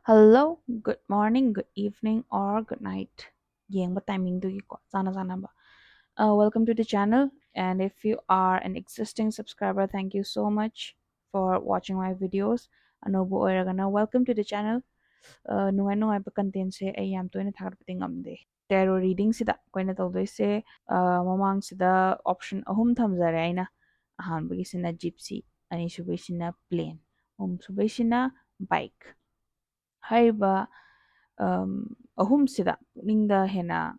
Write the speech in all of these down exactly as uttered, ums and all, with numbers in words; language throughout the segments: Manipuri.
Hello, good morning, good evening, or good night. ꯌꯦꯡꯕ timingꯗꯨꯒꯤꯀꯣ, ꯆꯥꯅ ꯆꯥꯅꯕ꯫ Uh, welcome to the channel, and if you are an existing subscriber, thank you so much for watching my videos. ꯑꯅꯧꯕ ꯑꯣꯏꯔꯒꯅ welcome to the channel. Uh, ꯅꯨꯡꯉꯥꯏ ꯅꯨꯡꯉꯥꯏꯕ contentꯁꯦ ꯑꯩ ꯌꯥꯝ ꯇꯣꯏꯅ ꯊꯥꯒꯠꯄꯗꯤ ꯉꯝꯗꯦ꯫ Tarot readingꯁꯤꯗ ꯑꯩꯈꯣꯏꯅ ꯇꯧꯗꯣꯏꯁꯦ, uh, ꯃꯃꯥꯡꯁꯤꯗ option ꯑꯍꯨꯝ ꯊꯝꯖꯔꯦ ꯑꯩꯅ꯫ ꯑꯍꯥꯟꯕꯒꯤꯁꯤꯅ Gypsy, ꯑꯅꯤꯁꯨꯕꯒꯤꯁꯤꯅ Plain, ꯑꯍꯨꯝꯁꯨꯕꯒꯤꯁꯤꯅ Bike꯫ ꯍꯥꯏꯔꯤꯕ, um, ꯑꯍꯨꯝꯁꯤꯗ ꯄꯨꯛꯅꯤꯡꯗ ꯍꯦꯟꯅ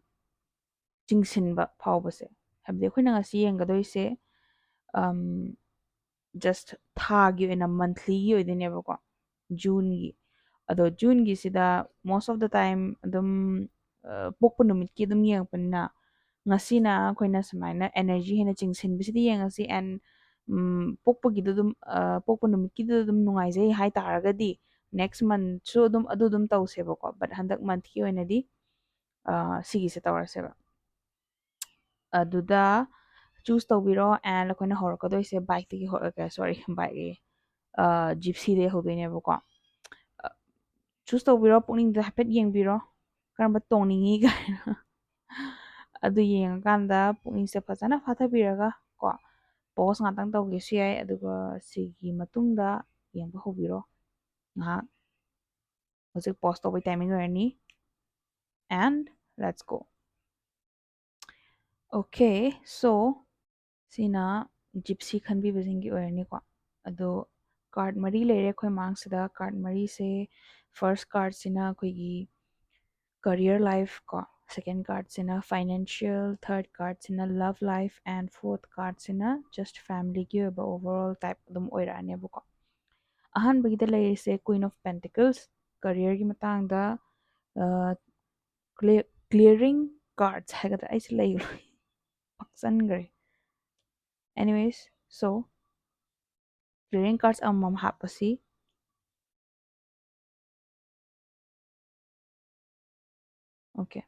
ꯆꯤꯡꯁꯤꯟꯕ ꯐꯥꯎꯕꯁꯦ, ꯍꯥꯏꯕꯗꯤ ꯑꯩꯈꯣꯏꯅ ꯉꯁꯤ ꯌꯦꯡꯒꯗꯣꯏꯁꯦ, um, just ꯊꯥꯒꯤ ꯑꯣꯏꯅ, monthlyꯒꯤ ꯑꯣꯏꯗꯣꯏꯅꯦꯕꯀꯣ, Juneꯒꯤ꯫ ꯑꯗꯣ Juneꯒꯤꯁꯤꯗ most of the time ꯑꯗꯨꯝ, uh, ꯄꯣꯛꯄ ꯅꯨꯃꯤꯠꯀꯤ ꯑꯗꯨꯝ ꯌꯦꯡꯉꯛꯄꯅꯤꯅ, ꯉꯁꯤꯅ ꯑꯩꯈꯣꯏꯅ ꯁꯨꯃꯥꯏꯅ energy ꯍꯦꯟꯅ ꯆꯤꯡꯁꯤꯟꯕꯁꯤꯗꯤ ꯌꯦꯡꯉꯁꯤ, and, ꯎꯝ, ꯄꯣꯛꯄꯒꯤꯗꯨ ꯑꯗꯨꯝ, uh, ꯄꯣꯛꯄ ꯅꯨꯃꯤꯠꯀꯤꯗꯨꯗ ꯑꯗꯨꯝ ꯅꯨꯡꯉꯥꯏꯖꯩ ꯍꯥꯏ ꯇꯥꯔꯒꯗꯤ, next monthꯁꯨ ꯑꯗꯨꯝ ꯑꯗꯨ ꯑꯗꯨꯝ ꯇꯧꯁꯦꯕꯀꯣ, but ꯍꯟꯗꯛ monthꯀꯤ ꯑꯣꯏꯅꯗꯤ, uh, ꯁꯤꯒꯤꯁꯦ ꯇꯧꯔꯁꯦꯕ꯫ ꯑꯗꯨꯗ choose ꯇꯧꯕꯤꯔꯣ, and ꯑꯩꯈꯣꯏꯅ ꯍꯧꯔꯛꯀꯗꯣꯏꯁꯦ Bikeꯇꯒꯤ ꯍꯧꯔꯛꯑꯒꯦ, sorry, Bike, uh, Gypsyꯗꯒꯤ ꯍꯧꯗꯣꯏꯅꯦꯕꯀꯣ꯫ Uh, choose ꯇꯧꯕꯤꯔꯣ, ꯄꯨꯛꯅꯤꯡꯗ ꯍꯥꯏꯐꯦꯠ ꯌꯦꯡꯕꯤꯔꯣ, ꯀꯔꯝꯕ ꯇꯣꯡꯅꯤꯡꯉꯤ ꯀꯥꯏꯅ꯫ ꯑꯗꯨ ꯌꯦꯡꯉꯀꯥꯟꯗ ꯄꯨꯛꯅꯤꯡꯁꯦ ꯐꯖꯅ ꯐꯥꯊꯕꯤꯔꯒ ꯀꯣ, pause ꯉꯥꯛꯇꯪ ꯇꯧꯒꯦꯁꯨ ꯌꯥꯏ, ꯑꯗꯨꯒ ꯁꯤꯒꯤ ꯃꯇꯨꯡꯗ ꯌꯦꯡꯕ ꯍꯧꯕꯤꯔꯣ ꯉꯥꯏꯍꯥꯛ꯫ ꯍꯧꯖꯤꯛ pause ꯇꯧꯕꯩ timing ꯑꯣꯏꯔꯅꯤ, and let's go. Okay, so ꯁꯤꯅ Gypsy ꯈꯟꯕꯤꯕꯁꯤꯡꯒꯤ ꯑꯣꯏꯔꯅꯤꯀꯣ꯫ ꯑꯗꯣ card ꯃꯔꯤ ꯂꯩꯔꯦ ꯑꯩꯈꯣꯏ ꯃꯥꯡꯁꯤꯗ꯫ Card ꯃꯔꯤꯁꯦ, first cardꯁꯤꯅ ꯑꯩꯈꯣꯏꯒꯤ career life ꯀꯣ, second cardꯁꯤꯅ financial, third cardꯁꯤꯅ love life, and fourth cardꯁꯤꯅ just familyꯒꯤ ꯑꯣꯏꯕ overall type ꯑꯗꯨꯝ ꯑꯣꯏꯔꯛꯑꯅꯦꯕꯀꯣ꯫ ꯑꯍꯥꯟꯕꯒꯤꯗ ꯂꯩꯔꯤꯁꯦ Queen of Pentacles, careerꯒꯤ ꯃꯇꯥꯡꯗ, ꯑ, clear-, clearing cards ꯍꯥꯏꯒꯗ꯭ꯔꯥ, ꯑꯩꯁꯦ ꯂꯩ ꯐꯛꯆꯟꯈ꯭ꯔꯦ꯫ Anyways, so clearing cards ꯑꯃꯃꯝ ꯍꯥꯞꯄꯁꯤ꯫ Okay.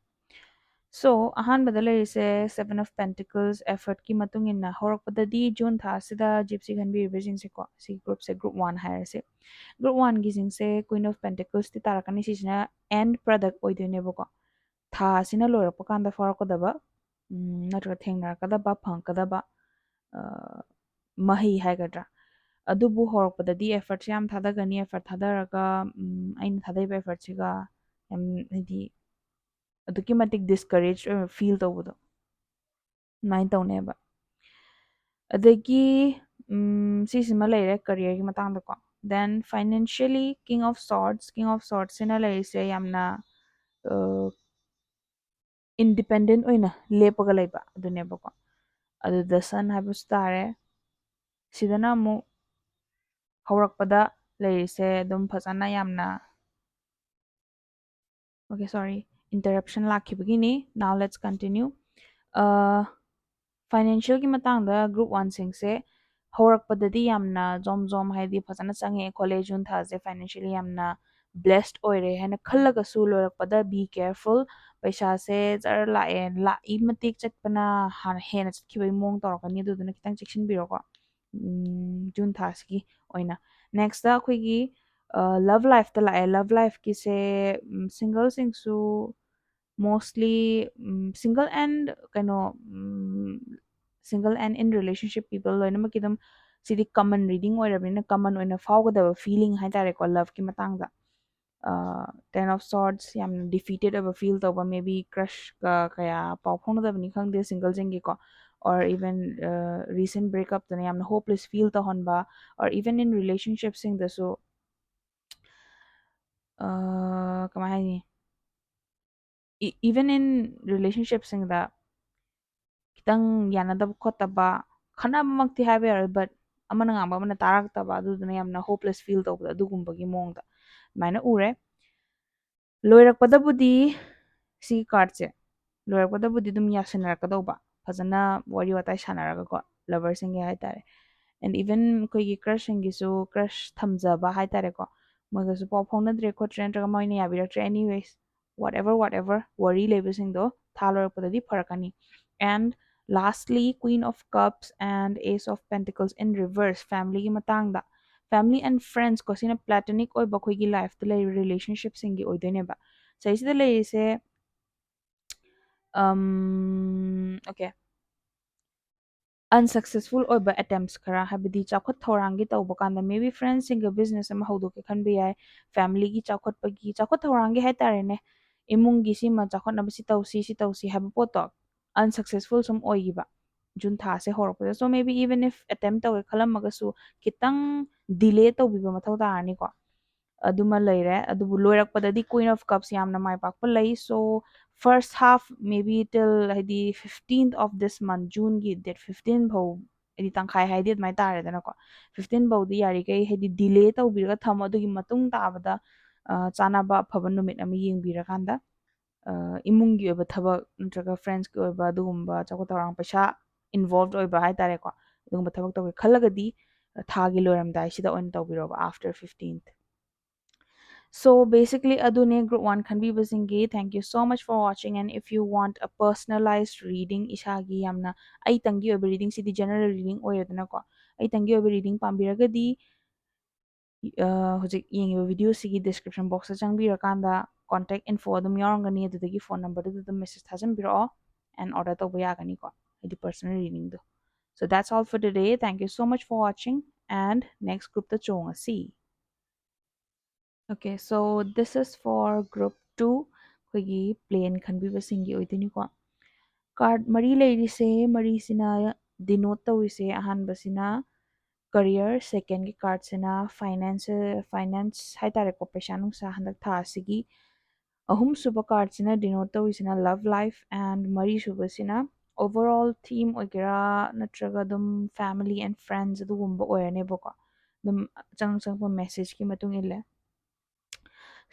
So ꯑꯍꯥꯟꯕꯗ ꯂꯩꯔꯤꯁꯦ Seven of Pentacles, effortꯀꯤ ꯃꯇꯨꯡ ꯏꯟꯅ ꯍꯧꯔꯛꯄꯗꯗꯤ June ꯊꯥ ꯑꯁꯤꯗ ꯖꯤꯞꯁꯤ ꯈꯟꯕꯤꯔꯤꯕꯁꯤꯡꯁꯦꯀꯣ, ꯁꯤꯒꯤ groupꯁꯦ group one ꯍꯥꯏꯔꯁꯦ, group oneꯒꯤꯁꯤꯡꯁꯦ Queen of Pentaclesꯇꯤ ꯇꯥꯔꯛꯀꯅꯤ꯫ ꯁꯤꯁꯤꯅ end product ꯑꯣꯏꯗꯣꯏꯅꯦꯕꯀꯣ, ꯊꯥ ꯑꯁꯤꯅ ꯂꯣꯏꯔꯛꯄ ꯀꯥꯟꯗ ꯐꯥꯎꯔꯛꯀꯗꯕ ꯅꯠꯇ꯭ꯔꯒ ꯊꯦꯡꯅꯔꯛꯀꯗꯕ, ꯐꯪꯉꯛꯀꯗꯕ ꯃꯍꯩ ꯍꯥꯏꯒꯗ꯭ꯔꯥ, ꯑꯗꯨꯕꯨ ꯍꯧꯔꯛꯄꯗꯗꯤ effortꯁꯦ ꯌꯥꯝ ꯊꯥꯗꯒꯅꯤ꯫ Effort ꯊꯥꯗꯔꯒ ꯑꯩꯅ ꯊꯥꯗꯔꯤꯕ effortꯁꯤꯒ ꯌꯥꯝ, ꯍꯥꯏꯗꯤ, ꯑꯗꯨꯛꯀꯤ ꯃꯇꯤꯛ discourage ꯑꯣꯏꯕ feel ꯇꯧꯕꯗꯣ ꯑꯗꯨꯃꯥꯏꯅ ꯇꯧꯅꯦꯕ꯫ ꯑꯗꯒꯤ ꯁꯤꯁꯤꯃ ꯂꯩꯔꯦ careerꯒꯤ ꯃꯇꯥꯡꯗꯀꯣ꯫ Then financially, King of Swords, King of Swordsꯁꯤꯅ ꯂꯩꯔꯤꯁꯦ ꯌꯥꯝꯅ independent ꯑꯣꯏꯅ ꯂꯦꯞꯄꯒ ꯂꯩꯕ ꯑꯗꯨꯅꯦꯕꯀꯣ꯫ ꯑꯗꯨꯗ Sun ꯍꯥꯏꯕꯁꯨ ꯇꯥꯔꯦ꯫ ꯁꯤꯗꯅ ꯑꯃꯨꯛ ꯍꯧꯔꯛꯄꯗ ꯂꯩꯔꯤꯁꯦ ꯑꯗꯨꯝ ꯐꯖꯅ ꯌꯥꯝꯅ, okay, sorry, interruption ꯂꯥꯛꯈꯤꯕꯒꯤꯅꯤ꯫ Now let's continue. Financialꯒꯤ ꯃꯇꯥꯡꯗ group oneꯁꯤꯡꯁꯦ ꯍꯧꯔꯛꯄꯗꯗꯤ ꯌꯥꯝꯅ ꯖꯣꯝ ꯖꯣꯝ, ꯍꯥꯏꯗꯤ ꯐꯖꯅ ꯆꯪꯉꯛꯑꯦ ꯈꯣꯠꯂꯦ, June ꯊꯥꯁꯦ financially ꯌꯥꯝꯅ blessed ꯑꯣꯏꯔꯦ ꯍꯥꯏꯅ ꯈꯜꯂꯒꯁꯨ, ꯂꯣꯏꯔꯛꯄꯗ be careful, ꯄꯩꯁꯥꯁꯦ ꯖꯔ ꯂꯥꯛꯑꯦ, ꯂꯥꯛꯏ ꯃꯇꯤꯛ ꯆꯠꯄꯅ ꯍꯥꯟꯅ ꯍꯦꯟꯅ ꯆꯠꯈꯤꯕꯒꯤ ꯃꯑꯣꯡ ꯇꯧꯔꯛꯀꯅꯤ꯫ ꯑꯗꯨꯗꯨꯅ ꯈꯤꯇꯪ ꯆꯦꯛꯁꯤꯟꯕꯤꯔꯣꯀꯣ June ꯊꯥꯁꯤꯒꯤ ꯑꯣꯏꯅ꯫ Nextꯇ ꯑꯩꯈꯣꯏꯒꯤ love lifeꯇ ꯂꯥꯛꯑꯦ꯫ Love lifeꯀꯤꯁꯦ singleꯁꯤꯡꯁꯨ mostly single and ꯀꯩꯅꯣ single and in relationship people ꯂꯣꯏꯅꯃꯛꯀꯤ ꯑꯗꯨꯝ, ꯁꯤꯗꯤ common reading ꯑꯣꯏꯔꯕꯅꯤꯅ common ꯑꯣꯏꯅ ꯐꯥꯎꯒꯗꯕ feeling ꯍꯥꯏꯇꯥꯔꯦꯀꯣ loveꯀꯤ ꯃꯇꯥꯡꯗ꯫ Ten of Swords, ꯌꯥꯝꯅ defeated ꯑꯣꯏꯕ feel ꯇꯧꯕ, maybe crushꯀ ꯀꯌꯥ ꯄꯥꯎ ꯐꯥꯎꯅꯗꯕꯅꯤ ꯈꯪꯗꯦ singleꯁꯤꯡꯒꯤꯀꯣ, or even recent breakupꯇꯨꯅ ꯌꯥꯝꯅ hopeless feel ꯇꯧꯍꯟꯕ, or even in relationshipꯁꯤꯡꯗꯁꯨ ꯀꯃꯥꯏ ꯍꯥꯏꯅꯤ, even in relationshipꯁꯤꯡꯗ ꯈꯤꯇꯪ ꯌꯥꯅꯗꯕ ꯈꯣꯠꯇꯕ, ꯈꯠꯅꯕꯃꯛꯇꯤ ꯍꯥꯏꯕ ꯌꯥꯔꯣꯏ, but ꯑꯃꯅ ꯉꯥꯡꯕ ꯑꯃꯅ ꯇꯥꯔꯛꯇꯕ, ꯑꯗꯨꯗꯨꯅ ꯌꯥꯝꯅ hopeless feel ꯇꯧꯕꯗꯣ, ꯑꯗꯨꯒꯨꯝꯕꯒꯤ ꯃꯑꯣꯡꯗ ꯑꯗꯨꯃꯥꯏꯅ ꯎꯔꯦ꯫ ꯂꯣꯏꯔꯛꯄꯗꯕꯨꯗꯤ ꯁꯤꯒꯤ cardꯁꯦ ꯂꯣꯏꯔꯛꯄꯗꯕꯨꯗꯤ ꯑꯗꯨꯝ ꯌꯥꯁꯤꯟꯅꯔꯛꯀꯗꯧꯕ, ꯐꯖꯅ ꯋꯥꯔꯤ ꯋꯥꯇꯥꯏ ꯁꯥꯟꯅꯔꯒꯀꯣ, loverꯁꯤꯡꯒꯤ ꯍꯥꯏꯇꯥꯔꯦ꯫ And even ꯑꯩꯈꯣꯏꯒꯤ crushꯁꯤꯡꯒꯤꯁꯨ crush ꯊꯝꯖꯕ ꯍꯥꯏꯇꯥꯔꯦꯀꯣ, ꯃꯣꯏꯒꯁꯨ ꯄꯥꯎ ꯐꯥꯎꯅꯗ꯭ꯔꯦ ꯈꯣꯠꯇ꯭ꯔꯦ, ꯅꯠꯇ꯭ꯔꯒ ꯃꯣꯏꯅ ꯌꯥꯕꯤꯔꯛꯇ꯭ꯔꯦ, anyways, whatever whatever, ꯋꯥꯔꯤ ꯂꯩꯕꯁꯤꯡꯗꯣ ꯊꯥ ꯂꯣꯏꯔꯛꯄꯗꯗꯤ ꯐꯔꯛꯀꯅꯤ꯫ And lastly, Queen of Cups and Ace of Pentacles in reverse, family ꯒꯤ ꯃꯇꯥꯡꯗ꯫ Family and friends ꯀꯣ, ꯁꯤꯅ platonic ꯑꯣꯏꯕ ꯑꯩꯈꯣꯏꯒꯤ life ꯇ ꯂꯩꯔꯤꯕ relationship ꯁꯤꯡꯒꯤ ꯑꯣꯏꯗꯣꯏꯅꯦꯕ꯫ ꯁꯤꯗꯩꯁꯤꯗ ꯂꯩꯔꯤꯁꯦ, um, okay, unsuccessful ꯑꯣꯏꯕ attempts ꯈꯔ, ꯍꯥꯏꯕꯗꯤ ꯆꯥꯎꯈꯠ ꯊꯧꯔꯥꯡꯒꯤ ꯇꯧꯕ ꯀꯥꯟꯗ, maybe friends ꯁꯤꯡꯒ business ꯑꯃ ꯍꯧꯗꯣꯛꯀꯦ ꯈꯟꯕ ꯌꯥꯏ, family ꯒꯤ ꯆꯥꯎꯈꯠꯄꯒꯤ, ꯆꯥꯎꯈꯠ ꯊꯧꯔꯥꯡꯒꯤ ꯍꯥꯏꯇꯥꯔꯦꯅꯦ, ꯏꯃꯨꯡꯒꯤ ꯁꯤꯃ ꯆꯥꯎꯈꯠꯅꯕ ꯁꯤ ꯇꯧꯁꯤ, ꯁꯤ ꯇꯧꯁꯤ ꯍꯥꯏꯕ ꯄꯣꯠꯇꯣ unsuccessful ꯁꯨꯝ ꯑꯣꯏꯈꯤꯕ June ꯊꯥꯁꯦ ꯍꯧꯔꯛꯄꯗ꯫ So maybe even if attempt ꯇꯧꯒꯦ ꯈꯜꯂꯝꯃꯒꯁꯨ ꯈꯤꯇꯪ delay ꯇꯧꯕꯤꯕ ꯃꯊꯧ ꯇꯥꯔꯅꯤꯀꯣ꯫ ꯑꯗꯨꯃ ꯂꯩꯔꯦ꯫ ꯑꯗꯨꯕꯨ ꯂꯣꯏꯔꯛꯄꯗꯗꯤ Queen of Cups ꯌꯥꯝꯅ ꯃꯥꯏ ꯄꯥꯛꯄ ꯂꯩ꯫ So first half, maybe till, ꯍꯥꯏꯗꯤ, fifteenth of this month, June ꯒꯤ date fifteen ꯐꯥꯎ, ꯍꯥꯏꯗꯤ ꯇꯪꯈꯥꯏ ꯍꯥꯏꯗꯤ ꯑꯗꯨꯃꯥꯏꯅ ꯇꯥꯔꯦꯗꯅꯀꯣ, fifteen ꯐꯥꯎꯗꯤ ꯌꯥꯔꯤꯈꯩ, ꯍꯥꯏꯗꯤ, delay ꯇꯧꯕꯤꯔꯒ ꯊꯝꯃꯣ꯫ ꯑꯗꯨꯒꯤ ꯃꯇꯨꯡ ꯇꯥꯕꯗ, ꯑ, ꯆꯥꯅꯕ ꯑꯐꯕ ꯅꯨꯃꯤꯠ ꯑꯃ ꯌꯦꯡꯕꯤꯔꯀꯥꯟꯗ, ꯑ, ꯏꯃꯨꯡꯒꯤ ꯑꯣꯏꯕ ꯊꯕꯛ ꯅꯠꯇ꯭ꯔꯒ friends ꯀꯤ ꯑꯣꯏꯕ ꯑꯗꯨꯒꯨꯝꯕ ꯆꯥꯎꯈꯠ ꯊꯧꯔꯥꯡ, ꯄꯩꯁꯥ involved ꯑꯣꯏꯕ ꯍꯥꯏꯇꯥꯔꯦꯀꯣ, ꯑꯗꯨꯒꯨꯝꯕ ꯊꯕꯛ ꯇꯧꯒꯦ ꯈꯜꯂꯒꯗꯤ, ꯑ, ꯊꯥꯒꯤ ꯂꯣꯏꯔꯝꯗꯥꯏꯁꯤꯗ ꯑꯣꯏꯅ ꯇꯧꯕꯤꯔꯣꯕ, after fifteenth. So basically ꯑꯗꯨꯅꯦ group one ꯈꯟꯕꯤꯕꯁꯤꯡꯒꯤ꯫ Thank you so much for watching, and if you want a personalized reading, ꯏꯁꯥꯒꯤ ꯌꯥꯝꯅ ꯑꯩꯇꯪꯒꯤ ꯑꯣꯏꯕ reading, ꯁꯤꯗꯤ general reading ꯑꯣꯏꯔꯦꯗꯅꯀꯣ, ꯑꯩꯇꯪꯒꯤ ꯑꯣꯏꯕ reading ꯄꯥꯝꯕꯤꯔꯒꯗꯤ, ꯑ, ꯍꯧꯖꯤꯛ ꯌꯦꯡꯉꯤꯕ video ꯁꯤꯒꯤ description box ꯇ ꯆꯪꯕꯤꯔꯀꯥꯟꯗ contact info ꯑꯗꯨꯝ ꯌꯥꯎꯔꯝꯒꯅꯤ, ꯑꯗꯨꯗꯒꯤ phone number ꯗꯨꯗ ꯑꯗꯨꯝ message ꯊꯥꯖꯟꯕꯤꯔꯛꯑꯣ and order ꯇꯧꯕ ꯌꯥꯒꯅꯤꯀꯣ, ꯍꯥꯏꯗꯤ personal reading ꯗꯣ꯫ So that's all for today. Thank you so much for watching, and next group ꯇ ꯆꯣꯡꯉꯁꯤ꯫ Okay, so this is for group two, ꯑꯩꯈꯣꯏꯒꯤ plain ꯈꯟꯕꯤꯕꯁꯤꯡꯒꯤ ꯑꯣꯏꯗꯣꯏꯅꯤꯀꯣ꯫ Card ꯃꯔꯤ ꯂꯩꯔꯤꯁꯦ, ꯃꯔꯤꯁꯤꯅ denote ꯇꯧꯔꯤꯁꯦ, ꯑꯍꯥꯟꯕꯁꯤꯅ career, second ꯒꯤ card ꯁꯤꯅ finance, finance ꯍꯥꯏꯇꯥꯔꯦꯀꯣ, ꯄꯩꯁꯥ ꯅꯨꯡꯁꯥ ꯍꯟꯗꯛ ꯊꯥ ꯑꯁꯤꯒꯤ꯫ ꯑꯍꯨꯝꯁꯨꯕ card ꯁꯤꯅ denote ꯇꯧꯔꯤꯁꯤꯅ love life, and ꯃꯔꯤꯁꯨꯕꯁꯤꯅ overall theme ꯑꯣꯏꯒꯦꯔꯥ ꯅꯠꯇ꯭ꯔꯒ ꯑꯗꯨꯝ family and friends ꯑꯗꯨꯒꯨꯝꯕ ꯑꯣꯏꯔꯅꯦꯕꯀꯣ, ꯑꯗꯨꯝ ꯑꯆꯪ ꯑꯆꯪꯕ message ꯀꯤ ꯃꯇꯨꯡ ꯏꯜꯂꯦ꯫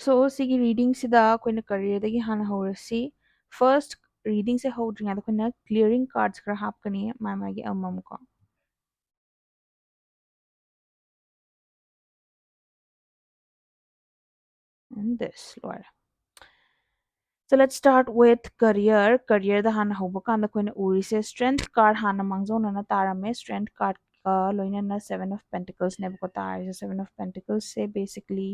So ꯁꯤꯒꯤ reading ꯁꯤꯗ ꯑꯩꯈꯣꯏꯅ career ꯗꯒꯤ ꯍꯥꯟꯅ ꯍꯧꯔꯁꯤ꯫ First reading ꯁꯦ ꯍꯧꯗ꯭ꯔꯤꯉꯩꯗ ꯑꯩꯈꯣꯏꯅ clearing cards ꯈꯔ ꯍꯥꯞꯀꯅꯤ, ꯃꯥꯏ ꯃꯥꯒꯤ ꯑꯃꯃꯝ ꯀꯣ꯫ And this, ꯂꯣꯏꯔꯦ꯫ So let's start with career. Careerꯗ ꯍꯥꯟꯅ ꯍꯧꯕ ꯀꯥꯟꯗ ꯑꯩꯈꯣꯏꯅ ꯎꯔꯤꯁꯦ Strength card ꯍꯥꯟꯅ ꯃꯥꯡꯖꯧꯅꯅ ꯇꯥꯔꯝꯃꯦ. Strength cardꯀ ꯂꯣꯏꯅꯅ Seven of Pentaclesꯅꯦꯕꯀꯣ ꯇꯥꯔꯤꯁꯦ. Seven of Pentaclesꯁꯦ basically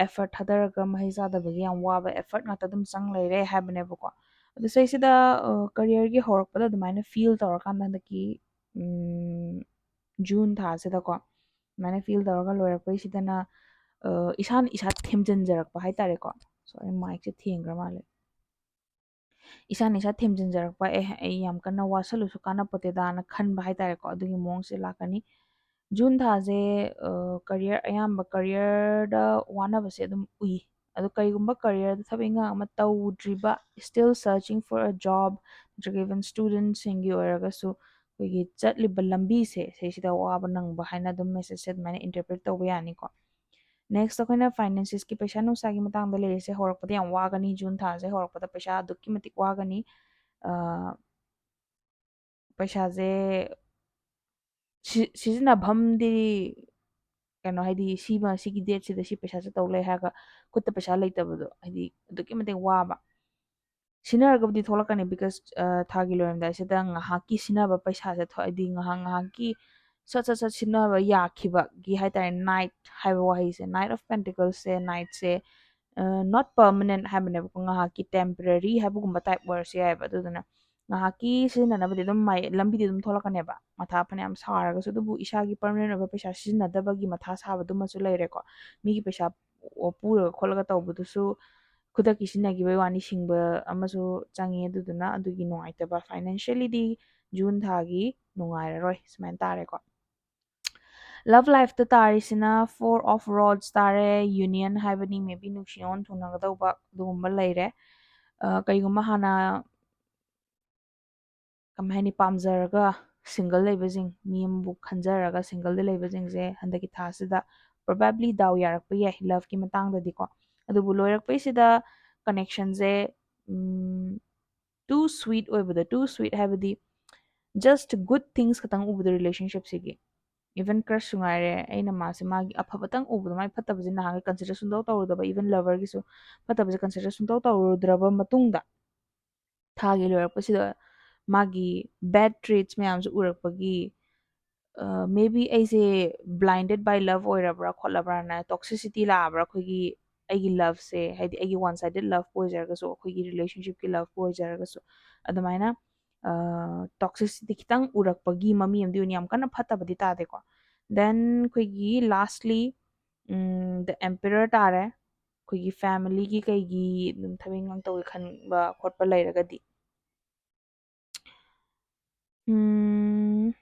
effort ꯊꯥꯗꯔꯒ ꯃꯍꯩ ꯆꯥꯗꯕꯒꯤ ꯌꯥꯝ ꯋꯥꯕ effort ꯉꯥꯛꯇ ꯑꯗꯨꯝ ꯆꯪ ꯂꯩꯔꯦ ꯍꯥꯏꯕꯅꯦꯕꯀꯣ. ꯑꯗꯨ ꯁꯤꯁꯤꯗ careerꯒꯤ ꯍꯧꯔꯛꯄꯗ ꯑꯗꯨꯃꯥꯏꯅ feel ꯇꯧꯔꯀꯥꯟꯗ ꯍꯟꯗꯛꯀꯤ June ꯊꯥꯁꯤꯗꯀꯣ ꯑꯗꯨꯃꯥꯏꯅ feel ꯇꯧꯔꯒ ꯂꯣꯏꯔꯛꯄꯩꯁꯤꯗꯅ ꯏꯁꯥꯅ ꯏꯁꯥ ꯊꯦꯝꯖꯤꯟꯖꯔꯛꯄ ꯍꯥꯏꯇꯥꯔꯦꯀꯣ. Sorry, micꯁꯦ ꯊꯦꯡꯈ꯭ꯔ ꯃꯥꯜꯂꯦ. ꯏꯁꯥꯅ ꯏꯁꯥ ꯊꯦꯝꯖꯤꯟꯖꯔꯛꯄ, "ꯑꯦ, ꯑꯩ ꯌꯥꯝ ꯀꯟꯅ ꯋꯥꯁꯜꯂꯨꯁꯨ ꯀꯥꯟꯅꯄꯣꯠꯇꯦꯗꯥꯅ" ꯈꯟꯕ ꯍꯥꯏꯇꯥꯔꯦꯀꯣ, ꯑꯗꯨꯒꯤ ꯃꯑꯣꯡꯁꯦ ꯂꯥꯛꯀꯅꯤ. June ꯊꯥꯁꯦ career, ꯑꯌꯥꯝꯕ careerꯗ ꯋꯥꯅꯕꯁꯦ ꯑꯗꯨꯝ ꯎꯏ. ꯑꯗꯣ ꯀꯔꯤꯒꯨꯝꯕ careerꯗ ꯊꯕꯛ ꯏꯪꯈꯥꯡ ꯑꯃ ꯇꯧꯗ꯭ꯔꯤꯕ, still searching for a job, ꯅꯠꯇ꯭ꯔꯒ even studentꯁꯤꯡꯒꯤ ꯑꯣꯏꯔꯒꯁꯨ ꯑꯩꯈꯣꯏꯒꯤ ꯆꯠꯂꯤꯕ ꯂꯝꯕꯤꯁꯦ ꯁꯤꯁꯤꯗ ꯋꯥꯕ ꯅꯪꯕ ꯍꯥꯏꯅ ꯑꯗꯨꯝ messageꯁꯦ ꯑꯗꯨꯃꯥꯏꯅ interpret ꯇꯧꯕ ꯌꯥꯅꯤꯀꯣ. Next ꯑꯩꯈꯣꯏꯅ financesꯀꯤ, ꯄꯩꯁꯥ ꯅꯨꯡꯁꯥꯒꯤ ꯃꯇꯥꯡꯗ ꯂꯩꯔꯤꯁꯦ, ꯍꯧꯔꯛꯄꯗ ꯌꯥꯝ ꯋꯥꯒꯅꯤ. June ꯊꯥꯁꯦ ꯍꯧꯔꯛꯄꯗ ꯄꯩꯁꯥ ꯑꯗꯨꯛꯀꯤ ꯃꯇꯤꯛ ꯋꯥꯒꯅꯤ. ꯄꯩꯁꯥꯁꯦ ꯁꯤꯖꯤꯟꯅꯐꯝꯗꯤ ꯀꯩꯅꯣ, ꯍꯥꯏꯗꯤ ꯁꯤꯃ, ꯁꯤꯒꯤ dateꯁꯤꯗ ꯁꯤ ꯄꯩꯁꯥꯁꯦ ꯇꯧ ꯂꯩ ꯍꯥꯏꯔꯒ ꯈꯨꯠꯇ ꯄꯩꯁꯥ ꯂꯩꯇꯕꯗꯣ, ꯍꯥꯏꯗꯤ ꯑꯗꯨꯛꯀꯤ ꯃꯇꯤꯛ ꯋꯥꯕ꯫ ꯁꯤꯖꯤꯟꯅꯔꯒꯕꯨꯗꯤ ꯊꯣꯛꯂꯛꯀꯅꯤ, because ꯊꯥꯒꯤ ꯂꯣꯏꯔꯝꯗꯥꯏꯁꯤꯗ ꯉꯥꯏꯍꯥꯛꯀꯤ ꯁꯤꯖꯤꯟꯅꯕ ꯄꯩꯁꯥꯁꯦ ꯊꯣꯛ, ꯍꯥꯏꯗꯤ ꯉꯥꯏꯍꯥꯛ ꯉꯥꯏꯍꯥꯛꯀꯤ ꯁꯠ ꯁꯠ ꯁꯠ ꯁꯤꯖꯤꯟꯅꯕ ꯌꯥꯈꯤꯕꯒꯤ ꯍꯥꯏꯇꯥꯔꯦ, Knight ꯍꯥꯏꯕ ꯋꯥꯍꯩꯁꯦ, Knight of Pentaclesꯁꯦ, Knightꯁꯦ not permanent ꯍꯥꯏꯕꯅꯦꯕꯀꯣ, ꯉꯥꯏꯍꯥꯛꯀꯤ temporary ꯍꯥꯏꯕꯒꯨꯝꯕ type ꯑꯣꯏꯔꯁꯨ ꯌꯥꯏꯑꯕ꯫ ꯑꯗꯨꯗꯨꯅ ꯉꯥꯏꯍꯥꯛꯀꯤ ꯁꯤꯖꯤꯟꯅꯅꯕꯗꯤ ꯑꯗꯨꯝ ꯃꯥꯏ ꯂꯝꯕꯤꯗꯤ ꯑꯗꯨꯝ ꯊꯣꯛꯂꯛꯀꯅꯦꯕ, ꯃꯊꯥ ꯐꯅꯌꯥꯝ ꯁꯥꯔꯒꯁꯨ꯫ ꯑꯗꯨꯕꯨ ꯏꯁꯥꯒꯤ permanent ꯑꯣꯏꯕ ꯄꯩꯁꯥ ꯁꯤꯖꯤꯟꯅꯗꯕꯒꯤ ꯃꯊꯥ ꯁꯥꯕꯗꯨꯃꯁꯨ ꯂꯩꯔꯦꯀꯣ꯫ ꯃꯤꯒꯤ ꯄꯩꯁꯥ ꯄꯨꯔꯒ ꯈꯣꯠꯂꯒ ꯇꯧꯕꯗꯨꯁꯨ ꯈꯨꯗꯛꯀꯤ ꯁꯤꯖꯤꯟꯅꯈꯤꯕꯒꯤ ꯋꯥꯅꯤ, ꯁꯤꯡꯕ ꯑꯃꯁꯨ ꯆꯪꯉꯤ꯫ ꯑꯗꯨꯗꯨꯅ ꯑꯗꯨꯒꯤ ꯅꯨꯡꯉꯥꯏꯇꯕ, financiallyꯗꯤ June ꯊꯥꯒꯤ ꯅꯨꯡꯉꯥꯏꯔꯔꯣꯏ, ꯁꯨꯃꯥꯏꯅ ꯇꯥꯔꯦꯀꯣ꯫ Love lifeꯇ ꯇꯥꯔꯤꯁꯤꯅ Four of Rods ꯇꯥꯔꯦ, union ꯍꯥꯏꯕꯅꯤ, maybe ꯅꯨꯡꯁꯤ ꯅꯨꯡꯉꯣꯟ ꯊꯨꯡꯅꯒꯗꯧꯕ ꯑꯗꯨꯒꯨꯝꯕ ꯂꯩꯔꯦ꯫ ꯀꯩꯒꯨꯝꯕ ꯍꯥꯟꯅ ꯀꯃꯥꯏ ꯍꯥꯏꯅꯤ, ꯄꯥꯝꯖꯔꯒ single ꯂꯩꯕꯁꯤꯡ, ꯃꯤ ꯑꯃꯕꯨ ꯈꯟꯖꯔꯒ singleꯗ ꯂꯩꯕꯁꯤꯡꯁꯦ ꯍꯟꯗꯛꯀꯤ ꯊꯥꯁꯤꯗ probably ꯗꯥꯎ ꯌꯥꯔꯛꯄ ꯌꯥꯏ loveꯀꯤ ꯃꯇꯥꯡꯗꯗꯤꯀꯣ꯫ ꯑꯗꯨꯕꯨ ꯂꯣꯏꯔꯛꯄꯩꯁꯤꯗ connectionꯁꯦ too sweet ꯑꯣꯏꯕꯗꯣ, too sweet ꯍꯥꯏꯕꯗꯤ just good things ꯈꯛꯇꯪ ꯎꯕꯗꯣ relationshipꯁꯤꯒꯤ, Even crushꯁꯨ ꯉꯥꯏꯔꯦ, ꯑꯩꯅ ꯃꯥꯁꯦ ꯃꯥꯒꯤ ꯑꯐꯕꯇꯪ ꯎꯕꯗꯣ, ꯃꯥꯒꯤ ꯐꯠꯇꯕꯁꯦ ꯅꯍꯥꯟꯒꯩ consider ꯁꯨꯡꯇꯧ ꯇꯧꯔꯨꯗꯕ, even loverꯒꯤꯁꯨ ꯐꯠꯇꯕꯁꯦ consider ꯁꯨꯡꯇꯧ ꯇꯧꯔꯨꯗ꯭ꯔꯕ ꯃꯇꯨꯡꯗ, ꯊꯥꯒꯤ ꯂꯣꯏꯔꯛꯄꯁꯤꯗ ꯃꯥꯒꯤ bad traits ꯃꯌꯥꯝꯁꯦ ꯎꯔꯛꯄꯒꯤ, maybe ꯑꯩꯁꯦ blinded by love ꯑꯣꯏꯔꯕ꯭ꯔꯥ ꯈꯣꯠꯂꯕ꯭ꯔꯥꯅ, toxicity ꯂꯥꯛꯑꯕ꯭ꯔꯥ, ꯑꯩꯈꯣꯏꯒꯤ ꯑꯩꯒꯤ loveꯁꯦ, ꯍꯥꯏꯗꯤ ꯑꯩꯒꯤ one sided loveꯄꯨ ꯑꯣꯏꯖꯔꯒꯁꯨ, ꯑꯩꯈꯣꯏꯒꯤ relationshipꯀꯤ loveꯄꯨ ꯑꯣꯏꯖꯔꯒꯁꯨ, ꯑꯗꯨꯃꯥꯏꯅ toxicity ꯈꯤꯇꯪ ꯎꯔꯛꯄꯒꯤ ꯃꯃꯤ ꯑꯃꯗꯤ ꯑꯣꯏꯅ, ꯌꯥꯝ ꯀꯟꯅ ꯐꯠꯇꯕꯗꯤ ꯇꯥꯗꯦꯀꯣ꯫ Then ꯑꯩꯈꯣꯏꯒꯤ lastly, the Emperor ꯇꯥꯔꯦ꯫ ꯑꯩꯈꯣꯏꯒꯤ familyꯒꯤ ꯀꯩꯒꯤ ꯑꯗꯨꯝ ꯊꯕꯛ ꯏꯟꯈꯥꯡ ꯇꯧꯒꯦ ꯈꯟꯕ ꯈꯣꯠꯄ ꯂꯩꯔꯒꯗꯤ, ꯎꯝ,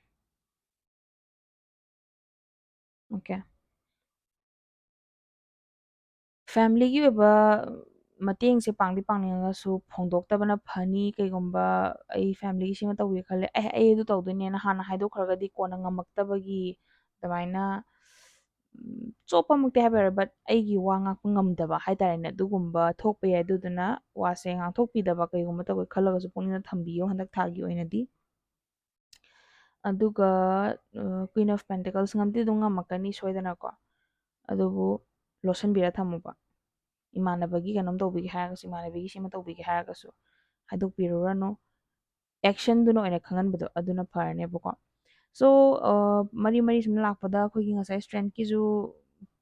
okay, familyꯒꯤ ꯑꯣꯏꯕ ꯃꯇꯦꯡꯁꯦ ꯄꯥꯡꯗꯤ ꯄꯥꯡꯅꯤꯡꯉꯒꯁꯨ ꯐꯣꯡꯗꯣꯛꯇꯕꯅ ꯐꯅꯤ꯫ ꯀꯩꯒꯨꯝꯕ ꯑꯩ familyꯒꯤ ꯁꯤꯃ ꯇꯧꯒꯦ ꯈꯜꯂꯦ, ꯑꯩ ꯑꯩ ꯑꯗꯨ ꯇꯧꯗꯣꯏꯅꯦꯅ ꯍꯥꯟꯅ ꯍꯥꯏꯗꯣꯛꯈ꯭ꯔꯒꯗꯤ ꯀꯣꯟꯅ ꯉꯝꯃꯛꯇꯕꯒꯤ ꯑꯗꯨꯃꯥꯏꯅ, ꯎꯝ, ꯆꯣꯞꯄꯃꯛꯇꯤ ꯍꯥꯏꯕ ꯌꯥꯔꯣꯏ, but ꯑꯩꯒꯤ ꯋꯥ ꯉꯥꯛꯄ ꯉꯝꯗꯕ ꯍꯥꯏꯇꯥꯔꯦꯅꯦ, ꯑꯗꯨꯒꯨꯝꯕ ꯊꯣꯛꯄ ꯌꯥꯏ꯫ ꯑꯗꯨꯗꯨꯅ ꯋꯥꯁꯦ ꯉꯥꯡꯊꯣꯛꯄꯤꯗꯕ, ꯀꯩꯒꯨꯝꯕ ꯇꯧꯒꯦ ꯈꯜꯂꯒꯁꯨ ꯄꯨꯛꯅꯤꯡꯗ ꯊꯝꯕꯤꯌꯨ ꯍꯟꯗꯛ ꯊꯥꯒꯤ ꯑꯣꯏꯅꯗꯤ꯫ ꯑꯗꯨꯒ Queen of Pentacles, ꯉꯝꯗꯤ ꯑꯗꯨꯝ ꯉꯝꯃꯛꯀꯅꯤ ꯁꯣꯏꯗꯅꯀꯣ, ꯑꯗꯨꯕꯨ ꯂꯣꯠꯁꯤꯟꯕꯤꯔ ꯊꯝꯃꯨꯕ꯫ ꯏꯃꯥꯟꯅꯕꯒꯤ ꯀꯩꯅꯣꯝ ꯇꯧꯕꯤꯒꯦ ꯍꯥꯏꯔꯒꯁꯨ, ꯏꯃꯥꯟꯅꯕꯤꯒꯤ ꯁꯤꯃ ꯇꯧꯕꯤꯒꯦ ꯍꯥꯏꯔꯒꯁꯨ, ꯍꯥꯏꯗꯣꯛꯄꯤꯔꯨꯔꯅꯨ꯫ Actionꯗꯨꯅ ꯑꯣꯏꯅ ꯈꯪꯍꯟꯕꯗꯣ ꯑꯗꯨꯅ ꯐꯔꯅꯦꯕꯀꯣ꯫ So, ꯃꯔꯤ ꯃꯔꯤ ꯁꯨꯝ ꯂꯥꯛꯄꯗ ꯑꯩꯈꯣꯏꯒꯤ ꯉꯁꯥꯏ Strengthꯀꯤꯁꯨ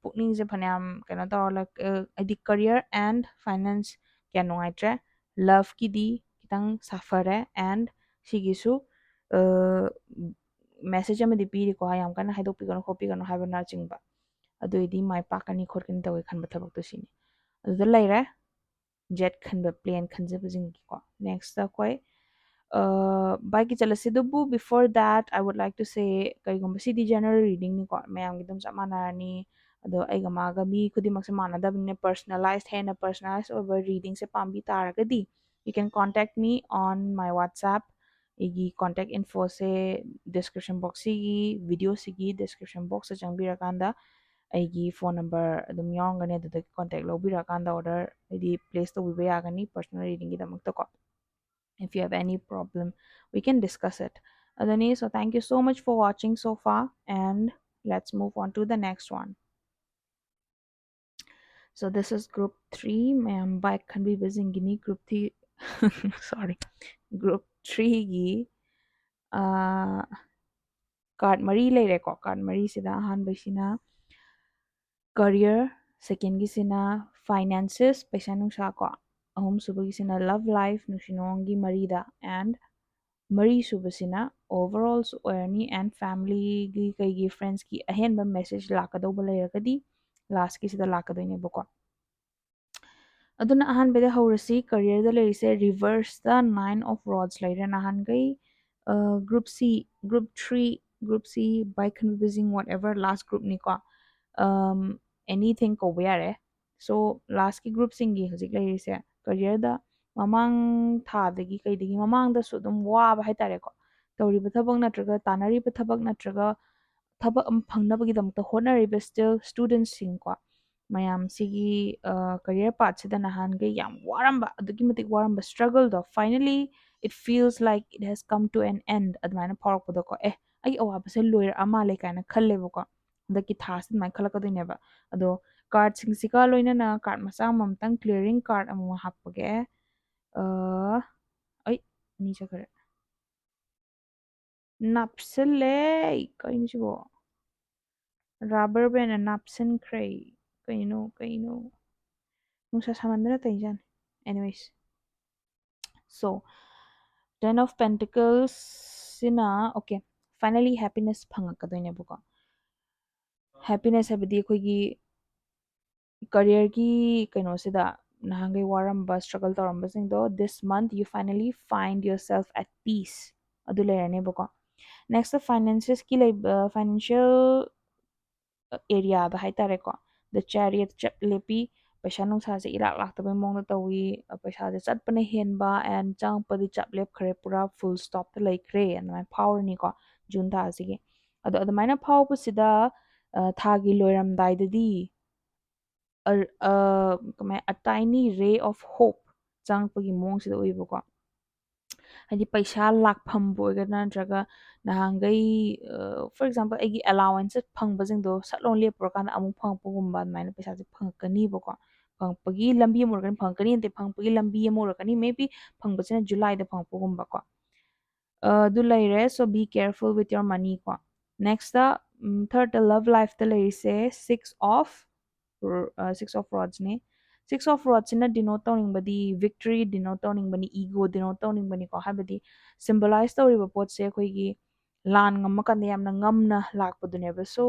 ꯄꯨꯛꯅꯤꯡꯁꯦ ꯐꯅꯌꯥꯝ ꯀꯩꯅꯣ ꯇꯧꯔ, ꯍꯥꯏꯗꯤ career and finance ꯀꯌꯥ ꯅꯨꯡꯉꯥꯏꯇ꯭ꯔꯦ, loveꯀꯤꯗꯤ ꯈꯤꯇꯪ ꯁꯥꯐꯔꯦ, and ꯁꯤꯒꯤꯁꯨ message ꯑꯃꯗꯤ ꯄꯤꯔꯤꯀꯣ, ꯌꯥꯝ ꯀꯟꯅ ꯍꯥꯏꯗꯣꯛꯄꯤꯒꯅꯨ ꯈꯣꯠꯄꯤꯒꯅꯨ ꯍꯥꯏꯕꯅꯆꯤꯡꯕ꯫ ꯑꯗꯨꯏꯗꯤ ꯃꯥꯏ ꯄꯥꯛꯀꯅꯤ ꯈꯣꯠꯀꯅꯤ ꯇꯧꯒꯦ ꯈꯟꯕ ꯊꯕꯛꯇꯣ ꯁꯤꯅꯤ꯫ ꯑꯗꯨꯗ ꯂꯩꯔꯦ꯫ Jet ꯈꯟꯕ, plane ꯈꯟꯖꯕꯁꯤꯡꯒꯤꯀꯣ꯫ Nextꯇ ꯑꯩꯈꯣꯏ bikeꯀꯤ ꯆꯠꯂꯁꯤ꯫ ꯑꯗꯨꯕꯨ before that, I would like to say, ꯀꯔꯤꯒꯨꯝꯕ ꯁꯤꯗꯤ general readingꯅꯤꯀꯣ, ꯃꯌꯥꯝꯒꯤ ꯑꯗꯨꯝ ꯆꯞ ꯃꯥꯟꯅꯔꯅꯤ꯫ ꯑꯗꯣ ꯑꯩꯒ ꯃꯥꯒ ꯃꯤ ꯈꯨꯗꯤꯡꯃꯛꯁꯦ ꯃꯥꯟꯅꯗꯕꯅꯤꯅ, personalized, ꯍꯦꯟꯅ personalized ꯑꯣꯏꯕ readingꯁꯦ ꯄꯥꯝꯕꯤ ꯇꯥꯔꯒꯗꯤ, you can contact me on my WhatsApp꯫ ꯑꯩꯒꯤ contact infoꯁꯦ description boxꯁꯤꯒꯤ, videoꯁꯤꯒꯤ description boxꯇ ꯆꯪꯕꯤꯔꯀꯥꯟꯗ ꯑꯩꯒꯤ phone number ꯑꯗꯨꯝ ꯌꯥꯎꯔꯝꯒꯅꯤ, ꯑꯗꯨꯗꯒꯤ contact ꯂꯧꯕꯤꯔꯀꯥꯟꯗ order, ꯍꯥꯏꯗꯤ place ꯇꯧꯕꯤꯕ ꯌꯥꯒꯅꯤ personal readingꯒꯤꯗꯃꯛꯇꯀꯣ꯫ If you have any problem, we can discuss it. ꯑꯗꯨꯅꯤ, so thank you so much for watching so far, and let's move on to the next one. So this is group three, ꯃꯌꯥꯝ bike ꯈꯟꯕꯤꯕꯁꯤꯡꯒꯤꯅꯤ꯫ Group three, sorry, group threeꯒꯤ card ꯃꯔꯤ ꯂꯩꯔꯦꯀꯣ꯫ Card ꯃꯔꯤꯁꯤꯗ ꯑꯍꯥꯟꯕꯁꯤꯅ career, secondꯒꯤꯁꯤꯅ finances, ꯄꯩꯁꯥ ꯅꯨꯡꯁꯥ ꯀꯣ, ꯑꯍꯨꯝꯁꯨꯕꯒꯤꯁꯤꯅ love life, ꯅꯨꯡꯁꯤ ꯅꯨꯡꯉꯣꯟꯒꯤ ꯃꯔꯤꯗ, and ꯃꯔꯤꯁꯨꯕꯁꯤꯅ overallꯁꯨ ꯑꯣꯏꯔꯅꯤ, and familyꯒꯤ ꯀꯩꯒꯤ friendsꯀꯤ ꯑꯍꯦꯟꯕ message ꯂꯥꯛꯀꯗꯧꯕ ꯂꯩꯔꯒꯗꯤ lastꯀꯤꯁꯤꯗ ꯂꯥꯛꯀꯗꯣꯏꯅꯦꯕꯀꯣ꯫ ꯑꯗꯨꯅ ꯑꯍꯥꯟꯕꯗ ꯍꯧꯔꯁꯤ꯫ Careerꯗ ꯂꯩꯔꯤꯁꯦ reverseꯇ nine of rods ꯂꯩꯔꯦ꯫ ꯅꯍꯥꯟꯈꯩ group C, group three, group C, bike ꯈꯟꯕꯤꯕꯁꯤꯡ, whatever, last groupꯅꯤꯀꯣ, anything ꯀꯧꯕ ꯌꯥꯔꯦ꯫ So lastꯀꯤ groupꯁꯤꯡꯒꯤ ꯍꯧꯖꯤꯛ ꯂꯩꯔꯤꯁꯦ careerꯗ ꯃꯃꯥꯡ ꯊꯥꯗꯒꯤ ꯀꯩꯗꯒꯤ ꯃꯃꯥꯡꯗꯁꯨ ꯑꯗꯨꯝ ꯋꯥꯕ ꯍꯥꯏꯇꯥꯔꯦꯀꯣ꯫ ꯇꯧꯔꯤꯕ ꯊꯕꯛ ꯅꯠꯇ꯭ꯔꯒ ꯇꯥꯟꯅꯔꯤꯕ ꯊꯕꯛ ꯅꯠꯇ꯭ꯔꯒ ꯊꯕꯛ ꯑꯃ ꯐꯪꯅꯕꯒꯤꯗꯃꯛꯇ ꯍꯣꯠꯅꯔꯤꯕ still studentꯁꯤꯡꯀꯣ, ꯃꯌꯥꯝꯁꯤꯒꯤ career pathꯁꯤꯗ ꯅꯍꯥꯟꯈꯩ ꯌꯥꯝ ꯋꯥꯔꯝꯕ, ꯑꯗꯨꯛꯀꯤ ꯃꯇꯤꯛ ꯋꯥꯔꯝꯕ struggleꯗꯣ, finally it feels like it has come to an end ꯑꯗꯨꯃꯥꯏꯅ ꯐꯥꯎꯔꯛꯄꯗꯣꯀꯣ꯫ ꯑꯦ, ꯑꯩꯒꯤ ꯑꯋꯥꯕꯁꯦ ꯂꯣꯏꯔꯛꯑ ꯃꯥꯜꯂꯦ ꯀꯥꯏꯅ ꯈꯜꯂꯦꯕꯀꯣ꯫ ꯍꯟꯗꯛꯀꯤ ꯊꯥꯁꯤ ꯑꯗꯨꯃꯥꯏꯅ ꯈꯜꯂꯛꯀꯗꯣꯏꯅꯦꯕ꯫ ꯑꯗꯣ cardꯁꯤꯡꯁꯤꯒ ꯂꯣꯏꯅꯅ card ꯃꯆꯥ ꯑꯃꯃꯝꯇꯪ clearing card ꯑꯃꯃꯝ ꯍꯥꯞꯄꯒꯦ꯫ ꯑꯩ ꯑꯅꯤ ꯆꯠꯈ꯭ꯔꯦ꯫ ꯅꯥꯞꯁꯤꯜꯂꯦ꯫ ꯀꯩꯅꯣ ꯁꯤꯕꯣ? Rubber bandꯅ ꯅꯥꯞꯁꯤꯟꯈ꯭ꯔꯦ꯫ ꯀꯩꯅꯣ, ꯀꯩꯅꯣ? ꯅꯨꯡꯁꯥ ꯁꯥꯃꯟꯗꯅ ꯇꯧꯔꯤꯖꯥꯠꯅꯤ꯫ Anyways, so, Ten of Pentaclesꯁꯤꯅ, okay, finally happiness ꯐꯪꯉꯛꯀꯗꯣꯏꯅꯦꯕꯀꯣ꯫ Happiness ꯍꯥꯏꯕꯗꯤ ꯑꯩꯈꯣꯏꯒꯤ careerꯒꯤ ꯀꯩꯅꯣꯁꯤꯗ ꯅꯍꯥꯟꯈꯩ ꯋꯥꯔꯝꯕ, struggle ꯇꯧꯔꯝꯕꯁꯤꯡꯗꯣ, this month you finally find yourself at peace ꯑꯗꯨ ꯂꯩꯔꯅꯦꯕꯀꯣ꯫ Next, financesꯀꯤ ꯂꯩꯕ, financial areaꯗ ꯍꯥꯏꯇꯥꯔꯦꯀꯣ, The Chariot ꯆꯞ ꯂꯦꯞꯄꯤ꯫ ꯄꯩꯁꯥ ꯅꯨꯡꯁꯥꯁꯦ ꯏꯂꯥꯛ ꯂꯥꯛꯇꯕꯩ ꯃꯑꯣꯡꯗ ꯇꯧꯏ꯫ ꯄꯩꯁꯥꯁꯦ ꯆꯠꯄꯅ ꯍꯦꯟꯕ and ꯆꯪꯉꯛꯄꯗꯤ ꯆꯞ ꯂꯦꯞꯈ꯭ꯔꯦ, ꯄꯨꯔꯥ full stopꯇ ꯂꯩꯈ꯭ꯔꯦ, ꯑꯗꯨꯃꯥꯏꯅ ꯐꯥꯎꯔꯅꯤꯀꯣ June ꯊꯥꯁꯤꯒꯤ꯫ ꯑꯗꯣ ꯑꯗꯨꯃꯥꯏꯅ ꯐꯥꯎꯕꯁꯤꯗ ꯊꯥꯒꯤ ꯂꯣꯏꯔꯝꯗꯥꯏꯗꯗꯤ ꯀꯃꯥꯏ, a tiny ray of hope ꯆꯪꯉꯛꯄꯒꯤ ꯃꯑꯣꯡꯁꯤꯗ ꯎꯏꯕꯀꯣ꯫ ꯍꯥꯏꯗꯤ ꯄꯩꯁꯥ ꯂꯥꯛꯐꯝꯕꯨ ꯑꯣꯏꯒꯗ꯭ꯔꯥ, ꯅꯠꯇ꯭ꯔꯒ ꯅꯍꯥꯟꯈꯩ, for example, ꯑꯩꯒꯤ allowance ꯐꯪꯕꯁꯤꯡꯗꯣ ꯁꯠ ꯂꯥꯎꯅ ꯂꯦꯞꯄꯨꯔꯀꯥꯟꯗ ꯑꯃꯨꯛ ꯐꯪꯉꯛꯄꯒꯨꯝꯕ, ꯑꯗꯨꯃꯥꯏꯅ ꯄꯩꯁꯥꯁꯦ ꯐꯪꯉꯛꯀꯅꯤꯕꯀꯣ꯫ ꯐꯪꯉꯛꯄꯒꯤ ꯂꯝꯕꯤ ꯑꯃ ꯑꯣꯏꯔꯛꯀꯅꯤ, ꯐꯪꯉꯛꯀꯅꯤ ꯅꯠꯇꯦ, ꯐꯪꯉꯛꯄꯒꯤ ꯂꯝꯕꯤ ꯑꯃ ꯑꯣꯏꯔꯛꯀꯅꯤ, maybe ꯐꯪꯕꯁꯤꯅ Julyꯗ ꯐꯪꯉꯛꯄꯒꯨꯝꯕꯀꯣ꯫ ꯑꯗꯨ ꯂꯩꯔꯦ꯫ So be careful with your money ꯀꯣ꯫ Next, thirdꯇ love lifeꯇ ꯂꯩꯔꯤꯁꯦ six of six of rodsꯅꯤ꯫ Six of rodsꯁꯤꯅ denote ꯇꯧꯅꯤꯡꯕꯗꯤ victory denote ꯇꯧꯅꯤꯡꯕꯅꯤ, ego denote ꯇꯧꯅꯤꯡꯕꯅꯤꯀꯣ꯫ ꯍꯥꯏꯕꯗꯤ symbolize ꯇꯧꯔꯤꯕ ꯄꯣꯠꯁꯦ ꯑꯩꯈꯣꯏꯒꯤ ꯂꯥꯟ ꯉꯝꯃꯀꯥꯟꯗ ꯌꯥꯝꯅ ꯉꯝꯅ ꯂꯥꯛꯄꯗꯨꯅꯦꯕ꯫ So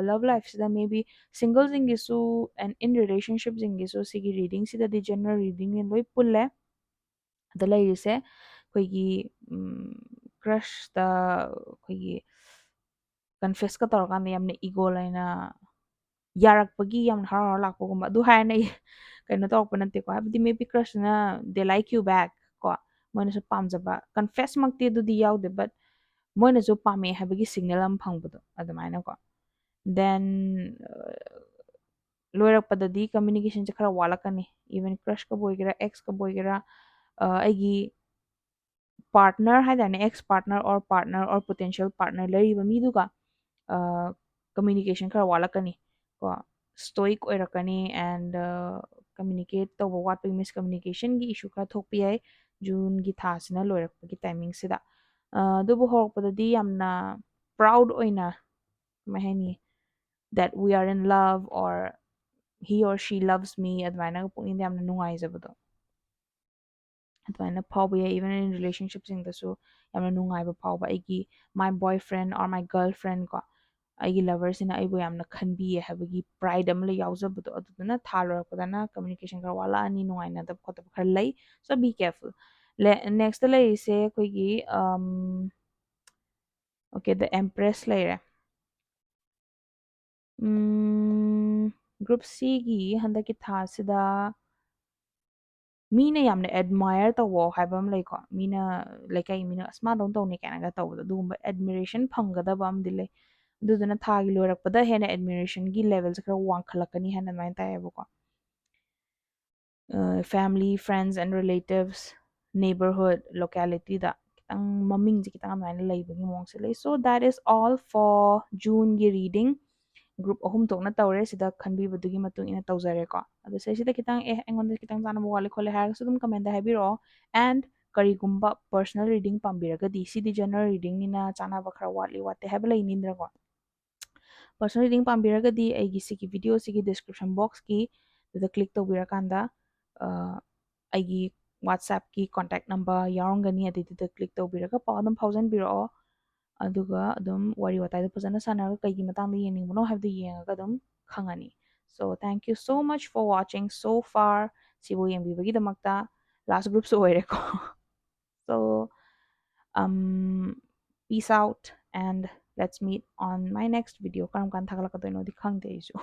love lifeꯁꯤꯗ maybe singleꯁꯤꯡꯒꯤꯁꯨ and in relationshipꯁꯤꯡꯒꯤꯁꯨ ꯁꯤꯒꯤ readingꯁꯤꯗꯗꯤ general readingꯅꯤ, ꯂꯣꯏ ꯄꯨꯜꯂꯦ꯫ ꯑꯗ ꯂꯩꯔꯤꯁꯦ ꯑꯩꯈꯣꯏꯒꯤ crushꯇ ꯑꯩꯈꯣꯏꯒꯤ confessꯀ ꯇꯧꯔꯀꯥꯟꯗ ꯌꯥꯝꯅ ego ꯂꯩꯅ ꯌꯥꯔꯛꯄꯒꯤ ꯌꯥꯝꯅ ꯍꯔꯥꯎ ꯍꯔꯥꯎ ꯂꯥꯛꯄꯒꯨꯝꯕ꯫ ꯑꯗꯨ ꯍꯥꯏꯅ ꯑꯩ ꯀꯩꯅꯣ ꯇꯧꯔꯛꯄ ꯅꯠꯇꯦꯀꯣ꯫ ꯍꯥꯏꯕꯗꯤ maybe crushꯇꯨꯅ they like you back ꯀꯣ, ꯃꯣꯏꯅꯁꯨ ꯄꯥꯝꯖꯕ, confessꯃꯛꯇꯤ ꯑꯗꯨꯗꯤ ꯌꯥꯎꯗꯦ, but ꯃꯣꯏꯅꯁꯨ ꯄꯥꯝꯃꯦ ꯍꯥꯏꯕꯒꯤ signal ꯑꯃ ꯐꯪꯕꯗꯣ ꯑꯗꯨꯃꯥꯏꯅꯀꯣ꯫ Then ꯂꯣꯏꯔꯛꯄꯗꯗꯤ communicationꯁꯦ ꯈꯔ ꯋꯥꯠꯂꯛꯀꯅꯤ꯫ Even crushꯀꯕꯨ ꯑꯣꯏꯒꯦꯔꯥ, exꯀꯕꯨ ꯑꯣꯏꯒꯦꯔꯥ, ꯑꯩꯒꯤ partner ꯍꯥꯏꯇꯥꯔꯦꯅꯦ, ex partner or partner or potential partner ꯂꯩꯔꯤꯕ ꯃꯤꯗꯨꯒ communication ꯈꯔ ꯋꯥꯠꯂꯛꯀꯅꯤ ꯀꯣ꯫ Stoic ꯑꯣꯏꯔꯛꯀꯅꯤ and communicate ꯇꯧꯕ ꯋꯥꯠꯄꯒꯤ miscommunicationꯒꯤ issue ꯈꯔ ꯊꯣꯛꯄ ꯌꯥꯏ Juneꯒꯤ ꯊꯥꯁꯤꯅ ꯂꯣꯏꯔꯛꯄꯒꯤ timingꯁꯤꯗ꯫ ꯑꯗꯨꯕꯨ ꯍꯧꯔꯛꯄꯗꯗꯤ ꯌꯥꯝꯅ proud ꯑꯣꯏꯅ, ꯀꯃꯥꯏ ꯍꯥꯏꯅꯤ, that we are in love or he or she loves me, ꯑꯗꯨꯃꯥꯏꯅꯒ ꯄꯨꯛꯅꯤꯡꯗ ꯌꯥꯝꯅ ꯅꯨꯡꯉꯥꯏꯖꯕꯗꯣ ꯑꯗꯨꯃꯥꯏꯅ ꯐꯥꯎꯕ ꯌꯥꯏ꯫ Even in relationshipꯁꯤꯡꯗꯁꯨ ꯌꯥꯝꯅ ꯅꯨꯡꯉꯥꯏꯕ ꯐꯥꯎꯕ, ꯑꯩꯒꯤ my boyfriend or my girlfriend ꯀꯣ, ꯑꯩꯒꯤ loverꯁꯤꯅ ꯑꯩꯕꯨ ꯌꯥꯝꯅ ꯈꯟꯕꯤꯌꯦ ꯍꯥꯏꯕꯒꯤ pride ꯑꯃ ꯂꯩ, ꯌꯥꯎꯖꯕꯗꯣ꯫ ꯑꯗꯨꯗꯨꯅ ꯊꯥ ꯂꯣꯏꯔꯛꯄꯗꯅ communication ꯈꯔ ꯋꯥꯠꯂꯛꯑꯅꯤ, ꯅꯨꯡꯉꯥꯏꯅꯗꯕ ꯈꯣꯠꯇꯕ ꯈꯔ ꯂꯩ꯫ So be careful. Nextꯇ ꯂꯩꯔꯤꯁꯦ ꯑꯩꯈꯣꯏꯒꯤ okay, the Empress ꯂꯩꯔꯦ꯫ Group Cꯒꯤ ꯍꯟꯗꯛꯀꯤ ꯊꯥꯁꯤꯗ ꯃꯤꯅ ꯌꯥꯝꯅ admire ꯇꯧꯕ ꯍꯥꯏꯕ ꯑꯃ ꯂꯩꯀꯣ꯫ ꯃꯤꯅ, ꯂꯩꯀꯥꯏꯒꯤ ꯃꯤꯅ "ꯑꯁ, ꯃꯥꯗꯧꯅ ꯇꯧꯅꯤ" ꯀꯥꯏꯅꯒ ꯇꯧꯕꯗꯣ, ꯑꯗꯨꯒꯨꯝꯕ admiration ꯐꯪꯒꯗꯕ ꯑꯃꯗꯤ ꯂꯩ꯫ ꯑꯗꯨꯗꯨꯅ ꯊꯥꯒꯤ ꯂꯣꯏꯔꯛꯄꯗ ꯍꯦꯟꯅ admirationꯒꯤ levelꯁꯦ ꯈꯔ ꯋꯥꯡꯈꯠꯂꯛꯀꯅꯤ ꯍꯥꯏꯅ ꯑꯗꯨꯃꯥꯏꯅ ꯇꯥꯏꯌꯦꯕꯀꯣ꯫ Family, friends and relatives, neighborhood, locality ꯗ ꯈꯤꯇꯪ ꯃꯃꯤꯡꯁꯦ ꯈꯤꯇꯪ ꯑꯗꯨꯃꯥꯏꯅ ꯂꯩꯕꯒꯤ ꯃꯑꯣꯡꯁꯦ ꯂꯩ꯫ So that is all for June ꯒꯤ reading꯫ Group ꯑꯍꯨꯝ ꯊꯣꯛꯅ ꯇꯧꯔꯦ꯫ ꯁꯤꯗ ꯈꯟꯕꯤꯕꯗꯨꯒꯤ ꯃꯇꯨꯡ ꯏꯟꯅ ꯇꯧꯖꯔꯦꯀꯣ꯫ ꯑꯗꯣ ꯁꯤꯗꯩꯁꯤꯗ ꯈꯤꯇꯪ ꯑꯦ ꯑꯩꯉꯣꯟꯗ ꯈꯤꯇꯪ ꯆꯥꯟꯅꯕ ꯋꯥꯠꯂꯤ ꯈꯣꯠꯂꯤ ꯍꯥꯏꯔꯒꯁꯨ ꯑꯗꯨꯝ comment ꯗ ꯍꯥꯏꯕꯤꯔꯛꯑꯣ꯫ And ꯀꯔꯤꯒꯨꯝꯕ personal reading ꯄꯥꯝꯕꯤꯔꯒꯗꯤ, ꯁꯤꯗꯤ general reading ꯅꯤꯅ ꯆꯥꯟꯅꯕ ꯈꯔ ꯋꯥꯠꯂꯤ ꯋꯥꯠꯇꯦ ꯍꯥꯏꯕ ꯂꯩꯅꯤꯗꯅꯀꯣ꯫ Personal reading ꯄꯥꯝꯕꯤꯔꯒꯗꯤ ꯑꯩꯒꯤ ꯁꯤꯒꯤ video ꯁꯤꯒꯤ description box ꯀꯤ ꯑꯗꯨꯗ click ꯇꯧꯕꯤꯔꯀꯥꯟꯗ ꯑ, ꯑꯩꯒꯤ WhatsApp ꯀꯤ contact number ꯌꯥꯎꯔꯝꯒꯅꯤ, ꯑꯗꯨꯏꯗꯨꯗ click ꯇꯧꯕꯤꯔꯒ ꯄꯥꯎ ꯑꯗꯨꯝ ꯐꯥꯎꯖꯟꯕꯤꯔꯛꯑꯣ꯫ ꯑꯗꯨꯒ ꯑꯗꯨꯝ ꯋꯥꯔꯤ ꯋꯥꯇꯥꯏꯗꯣ ꯐꯖꯅ ꯁꯥꯟꯅꯔꯒ ꯀꯩꯒꯤ ꯃꯇꯥꯡꯗ ꯌꯦꯡꯅꯤꯡꯕꯅꯣ ꯍꯥꯏꯕꯗꯨ ꯌꯦꯡꯉꯒ ꯑꯗꯨꯝ ꯈꯪꯉꯅꯤ꯫ So thank you so much for watching so far. ꯁꯤꯕꯨ ꯌꯦꯡꯕꯤꯕꯒꯤꯗꯃꯛꯇ꯫ Last group ꯁꯨ ꯑꯣꯏꯔꯦꯀꯣ꯫ So, um, peace out and let's meet on my next video. ꯀꯔꯝ ꯀꯥꯟꯗ ꯊꯥꯒꯠꯂꯛꯀꯗꯣꯏꯅꯣꯗꯤ ꯈꯪꯗꯦ ꯑꯩꯁꯨ꯫